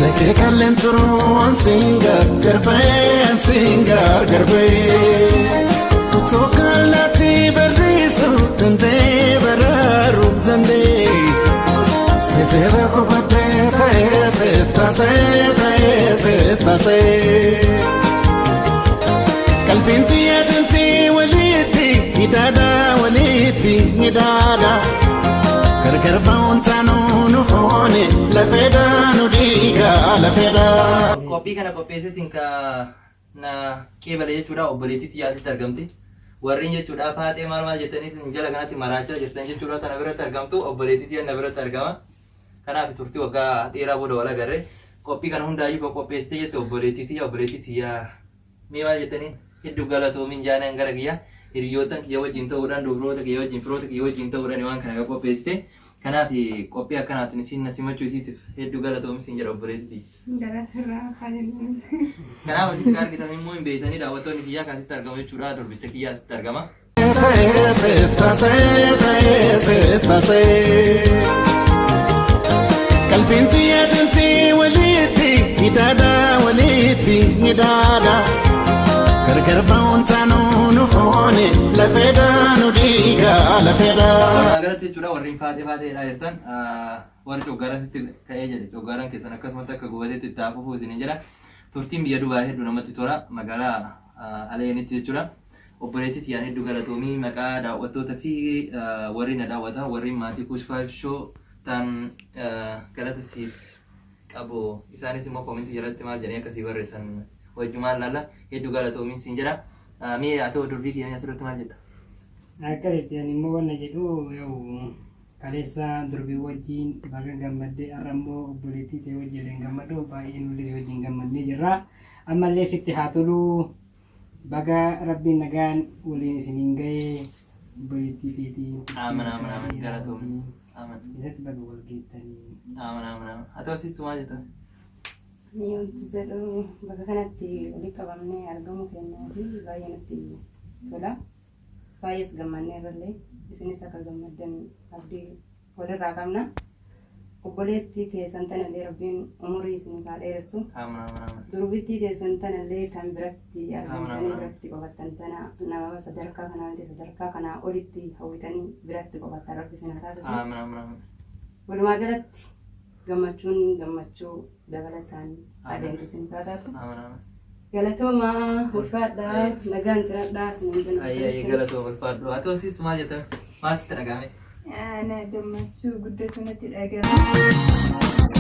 Daqiiqaaleen turuun siin gargar ba'een siin gargar ba'ee. Utuu kallattii barreessuu danda'ee baraaruu danda'ee. Sifeera qubattee ta'ee seetasee ta'ee seetasee. Qalbiin xiyyeetintii walitti hidhaadha walitti hidhaadha. Gargar ba'uun taanuu nu foone lafeedha nu dhiiga lafeedha. Qophii kana qopheesseetiin ka na qeebale jechuudha obboleettii tiyya asitti argamti. Warreen jechuudha faaxee maal maal jettaniitiin jala kanatti maraachaa jirtan jechuudha tana biratti argamtu obboleettii tiyya na biratti argama. Kanaaf turtii waggaa dheeraa booda wal agarre. Qophii kana hundaayyuu kan qopheessite jette obboleettii tiyya obboleettii tiyya mee maal jettaniin hedduu galatoomiin jaanaan gara kiyya hiriyoottan kiyya wajjin ta'uudhaan dubroota kiyya wajjin firoota kiyya wajjin ta'uudhaan waan kana kan qopheessite. Kanaaf qophii akkanaatiin isiin na simachuu isiitiif hedduu galatoomi siin jedha obboleettii tiyya. Galatarraa afaan jedhamu. Kanaaf asitti kan argitan immoo hin beektanii daawwattoonni kiyyaa kan asitti argamu jechuudha. Durbicha kiyyaa asitti argama. Ta'ee seetasee ta'ee seetasee. Qalbiin xiyyeetintii walitti hidhaadha walitti hidhaadha. Gargar ba'uun taanuu nu foone lafeedha nu dhiiga lafeedha. Walumaa galatti jechuudha warreen faaxee faaxeedhaa jirtan warri coggaaraan sitti ka'ee jedhe coggaaraan keessan akkasumatti akka gubateetti itti haa fufuu isiniin jedha. Turtiin biyya Dubaay hedduu namatti tola magaalaa Aleenitti jechuudha. Obboleettii tiyyaan hedduu galatoomii maqaa daawwattoota fi warri na daawwatan warri maatii Kuush 5 Show ta'an galata siif qabu. Isaanis immoo koomentii jalatti maal jedhanii akka sii barreessan wajjumaan laalla hedduu galatoomiin siin jedha. Mee ati durbii kiyya asirratti maal jetta? Akka jetti ani immoo wanna jedhu yoo kaleessa durbii wajjin baga gammadde har'a immoo obboleettii ta'e wajjin illee gammadu baay'ee nullis wajjin gammannee jirra. Ammallee sitti haa tolu baga rabbiin nagaan waliin isiniin ga'ee obboleettii teetii. Amen amen amen galatoomi. Amen. Keessatti baga wal geettanii. Amen amen amen. Ati horsiistu maal jetta? Ani wanti jedhu bakka kanatti walitti qabamnee argamu keenyaa fi baay'ee nutti tola. Baay'ees gammannee irrallee isinis akka gammaddan abdii walirraa qabna. Obboleettii teessan tanallee rabbiin umurii isiniif haa dheeressu. Amen amen amen. Durbittii teessan tanallee tan biratti argamtanii Amen. biratti qofattan tana nama sadarkaa kanaa miti sadarkaa kanaa olitti hawwitanii biratti qofattan rabbi isin haa taasisu. Amen amen amen. Walumaa galatti gammachuun gammachuu dabalataan adeemtu isin taataatu. Amen amen. Galatoomaa ulfaadhaa nagaan jiradhaa isin Ayyi ayyi galatoom ulfaadhu. Ati horsiistu maal jetta? Maal sitti dhaga'ame? Ana gammachuu guddatu natti dhaga'ama.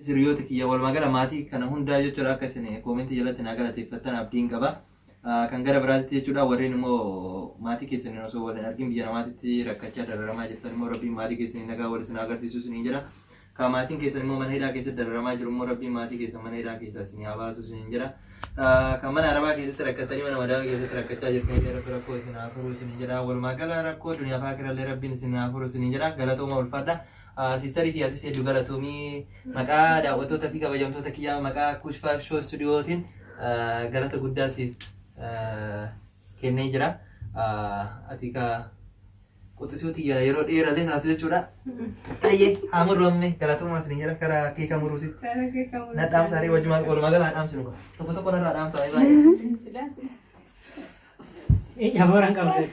Hiriyoota kiyya walumaa gala maatii kana hundaa jechuudha akka isin koomentii jalatti naa galateeffattan abdiin qaba. Kan gara biraatti jechuudha warreen immoo maatii keessaniin osoo wal hin argin biyya namaatitti rakkachaa dararamaa jirtan immoo rabbiin maatii keessanii nagaa wal isin agarsiisu isiniin jedha. Ka maatiin keessan immoo mana hidhaa keessatti dararamaa jiru immoo rabbiin maatii keessan mana hidhaa keessaa isin haa baasu isiniin jedha. Kan mana arabaa keessatti rakkatanii mana madaamii keessatti rakkachaa jirtan illee rabbi rakkoo isin haa furu isiniin jedha. Walumaa gala rakkoo duniyaa fi akirallee rabbiin isin haa furu isiniin jedha. Galatooma ulfaadha. Siistarii tiyaatis hedduu galatoomii maqaa daawwattoota fi kabajamtoota kiyyaa maqaa Kuush 5 Show Studiyootiin galata guddaa siif kennee jira. Ati ka quxisuu tiyya yeroo dheerallee taatu jechuudha. Ayyee haa murru ammee galatoomaa isin jedha karaa keeka muruutitti. Na dhaamsaaree wajjumaa walumaa gala haa dhaamsinu. Tokko tokko narraa dhaamsaa baay'ee. Ija booraan qabdu.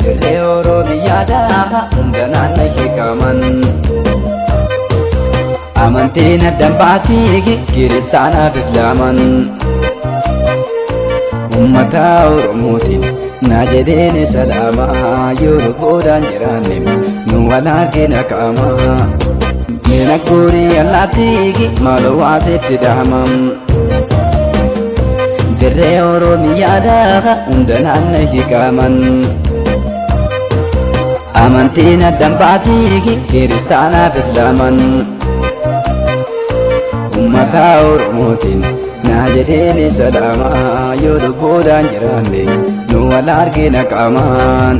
Dirree Oromiyaadhaa hunda naannoo beekaman. Amantiin addan baasii kiristaanaaf islaaman. Ummata Oromootiin naa jedheeni salaamaa yoo lubbuudhaan jiraanne nu wal argina qaamaa. Mina guurii allaattii maaloo waasetti dhaamam. Dirree Oromiyaadhaa hunda naanna hiikaman. Amantiin addan baatii kiristaanaaf islaaman. Ummata Oromootiin naa jedheeni salaamaa yoo lubbuudhaan jiraanne nu wal argina qaamaan.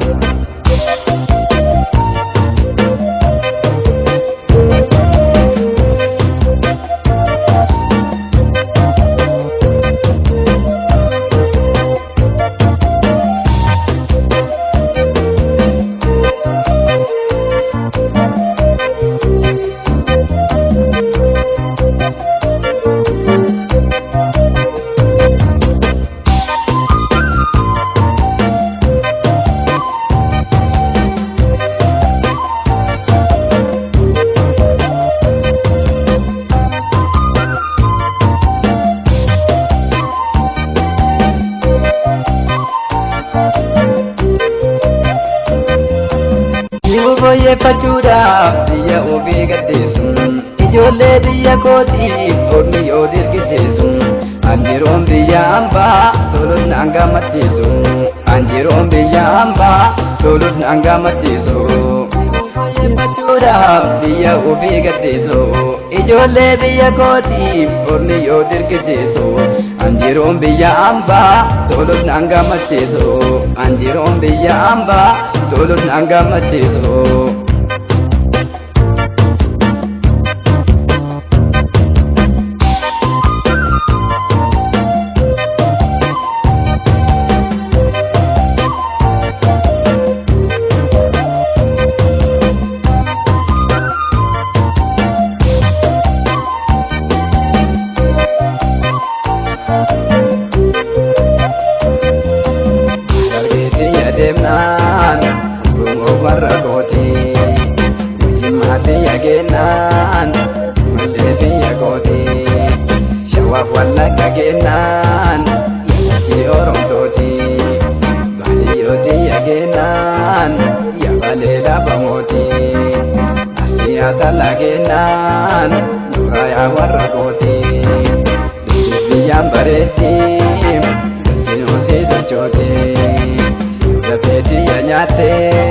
Jiru fooyyeffachuudhaaf biyya ofii gaddeessu. Ijoollee biyya kootiif ormi yoo dirqisiisu. Anjiroon biyya hambaa tolus naan gammachiisu. Anjiroon biyya hambaa tolus naan gammachiisu. Jiru fooyyeffachuudhaaf biyya ofii gaddeessu. Ijoollee biyya kootiif ormi yoo dirqisiisu. Anjiroon biyya hambaa tolus naan gammachiisu. Anjiroon biyya hambaa tolus naan gammachiisu. Dargeetti adeemnaan dhungoo warra kooti. Jimmaatti yageennaan mallee biyya kooti. Shawaaf wallagga geennaan ji oromtooti. Baadiyyooti yageennaan yabalee lafa mooti. Asiyaa tallaa geennaan nuraayaa warra kooti. Biyyaan bareetti dacheen hosii sochooti. Lafee tiyya nyaattee.